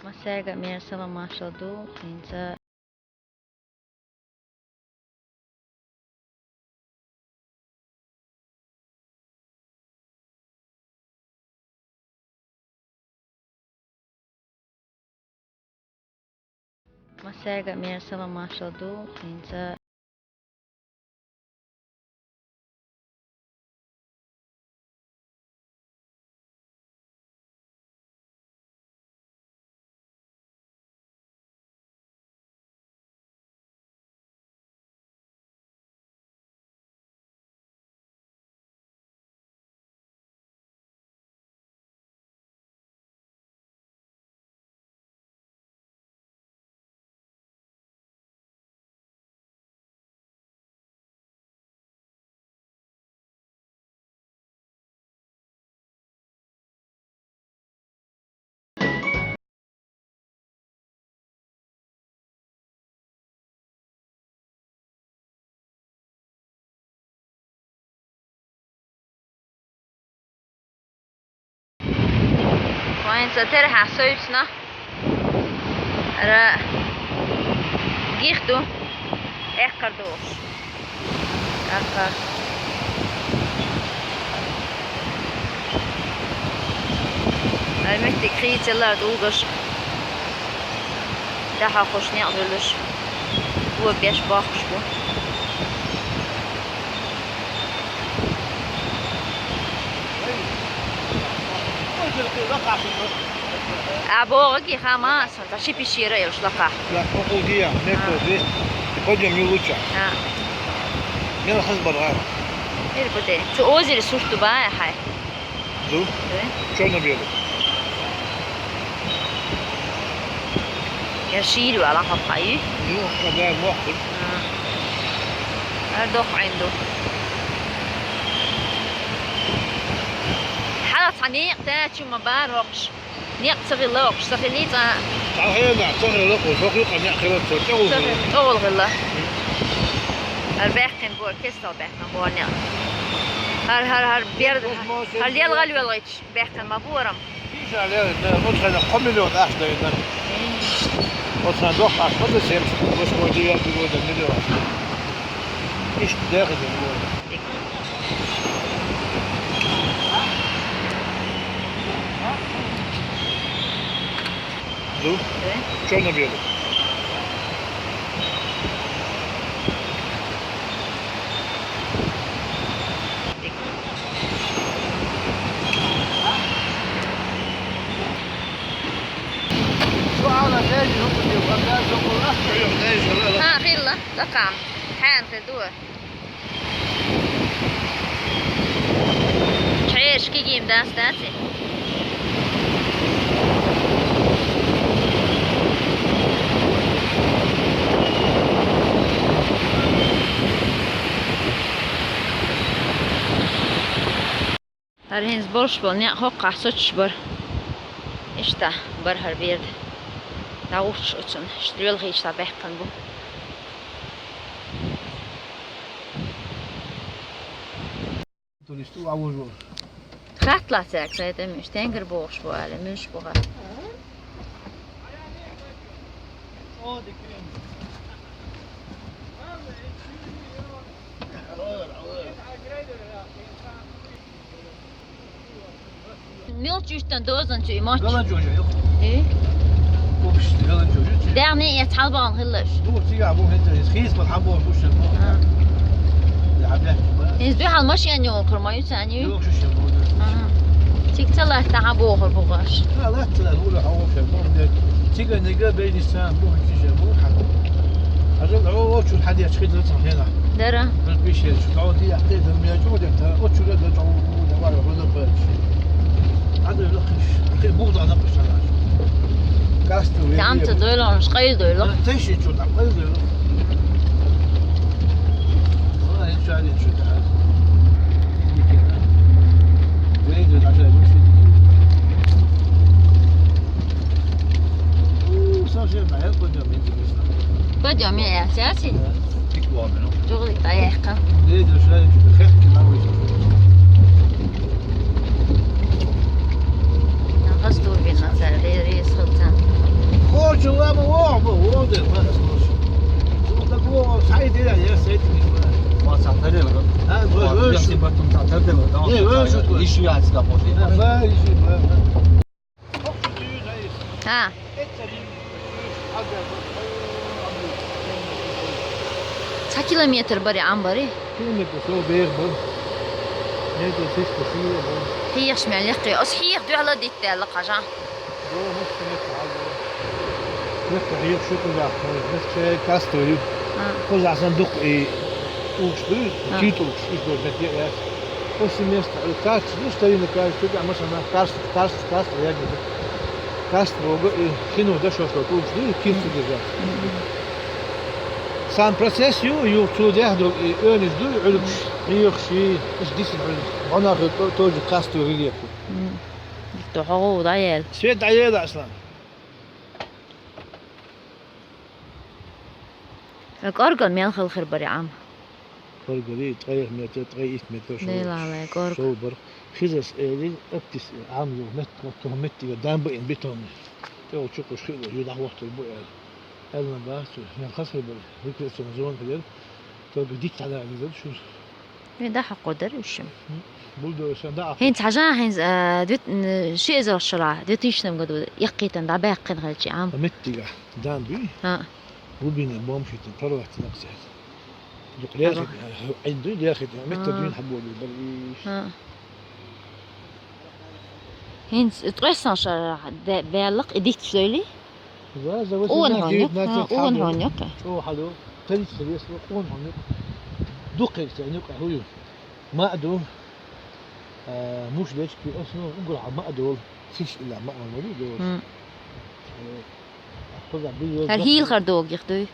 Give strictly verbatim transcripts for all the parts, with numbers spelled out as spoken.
Массаьрга а мера салам-маршалла ду, хӀинца. Массаьрга а мера салам-маршалла ду, хӀинца. Вайн ца тера хьа союцна. Ара гих ду. Эккар ду. Аха. Ай меттиг хийцалар дулгаш. Дахьа хуш некъ дулуш. Бо беш бохуш бу. А богӀаги хама сан, та ши пишера йолуш лакха. Я, около дия, некоди. А. Пойдём, не лучше. А. Мел хас баргара. Ир буде. Цу озере сурту бая хай. Ду? Ду. Чёрно-белый. Я шири вала хапхай. Ну, когда я мог. А. Ар дох айнду. Хьала цхьа некъ та чума бар вокш. Некъ ца хилла вокш, ца хилли цхьа. Ца хилла, ца хилла, ку, ца хилла, некъ хилла, ца, ца хилла. Ца хилла, ца хилла. Ар бехкин бу, кестал бехкин бу некъ. Хар, хар, хар, бер, хар лел гал вел гич. Бехкан ма буарам. Иша ле, не, вот хана кхо миллион ашда ина. Вот хана дох аш, вот семьдесят восьмой, девятый года миллион. Иш дехи де буарам. Ду? Э? Чёрно-белый. ХӀа, хилла, лакхам. Хьан хир ду? Чхьешкигим дац, дац? ХӀара хӀинца болуш болу некъ хӀокхахь соцуш бара. Иштта бара хӀара берда. ДӀагӀуттуш оцунна. Иштта лоьлхийча дӀабаьккхина бу. Туристу а вужу. Хатла цаьрга, цаьрга муьш, тенгар бохуш бу аьлла, муьш бу хатта. Мел чуьстан дозан цуьй моч. Галан жожа юх. Э? Общество галан жожа. Дагни я цхьалбан хиллаш. Ду цига бу хетта, хис бал хабо бушан бу. А. Я бя. Из ду хал машин юн курма ю цани. Юх шуш бу. А. Тик цалат та хабо хор бугаш. Цалат цалат ула хабо шер бу. Цига нега бейни сан бу хиш бу. Ажал о о чур хадия чхидра цан хена. Дара. Бир бишер чу. Као ди якте дам я чу де та. О чура да чу. Давай, вот это. Ада лохиш. Ты буду она пошла. Касту. Там ты дойлон, шкайл дойло. Ты ши чу там, кайл дойло. Вала, ничего, ничего, да. Выйдет, а что, выйдет. У, совсем, а я пойдём, интересно. Пойдём, я, я, я, я. Пик вон, ну. Жугли, поехал. Выйдет, что, ничего, хехки на выйдет. Нахас турбина, царь, рис, хылцан. Ма цхьаъ тарелка. А, ва, ва, шу. Иши яц капот. А, ва, иши, ва, ва. Ха. Цхьа километр бари Ӏам бари? Километр со бегӀ бар. Метр триста шура бар. Хьехаш мел лекхе. Ас хьех дуьхьала дитт аьлла хьажа. До, муш метр хьал бар. Метр хьех шу кузах. Метр шай кастрюль. А. Кузах сан дукх и улш ду, а, кит улш, иш до метр яц. После места, э, карт, ну, старинный карт, тут, а, машина, карт, карт, карт, я не знаю. Каст бога и хину да шо шо кулш ду, ким су держать. Сам процесс ю, ю цу дяхь ду, и ӧниш ду, и улюкш, и юхши, иш дисин улюкш. Она ху то-, тоже каст ю рельеф. Мгм. То хо да ел. Свет да ел, Аслан. Э, кӀоргал мел хила хир бари Ӏам? КӀоргали ткъе метр, ткъе итт метр шо-, Делале, кӀорг. Шо бар. Хизас эли, аптис Ӏам ю, мет, мет, мет, мет, дамба ин бетон. ТӀе чукъуш хила, ю дахвахтур бу эл. Элна бахту, мел хасхи бар. Рекреационный зона хилер. Только дит хала хилер, шур. Ми да хьакъо дар уьшим. Булдо сан да. ХӀинца хьажа, хӀинца, а, две-, н-, ши эзар шура, две тысячном году яккхитан да баьккхин хилчи Ӏам. Меттига, дан дуй? Ха. Глубина бомшитин, прорвать наксет. Дук лехит, ин дуй лехит, метта дуйн хабули, бар иш. Ха. ХӀинца ткъесан шара бе-, баьллакх, и дитт шойли? Ва, за восемнадцать, Уон хьон юкъ? девятнадцать Ха, уон хьон юкъ. Чо хьалу, тридцать лет, уон хьон юкъ. Дукхе ца юкъ, хую. Ма ду. Э, муш дечки, основном, угра ма ду. Сиш ила ма ду. М. Э, худа би. Хар хил хар дог их дуй?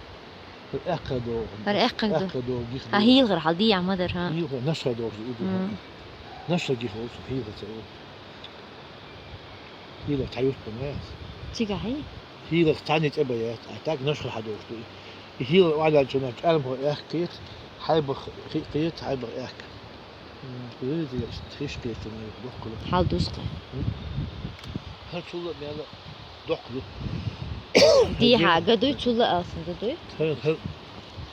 Хар экка дог. Хар экка дог. Экка дог их. Ха, хил хар хал ди ама дар, ха. Хил хар наша дог их. М. Наша ги хол, хил хар ца. Хила таюрт бамаяс. Цига хай? Хила тани тӀе баят, а так наш хадуш ду. Хила валан чуна чарм хо эх кит, хайбах хи кит, хайбах эх. М, хиш кит чуна бохкула. Хал дусқа. М? Хар чула мела дохкула. Ди ха гадуй, чула алсын гадуй. Хар, хар.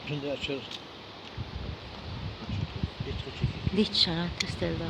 Чун я чер. Дича, тестелда.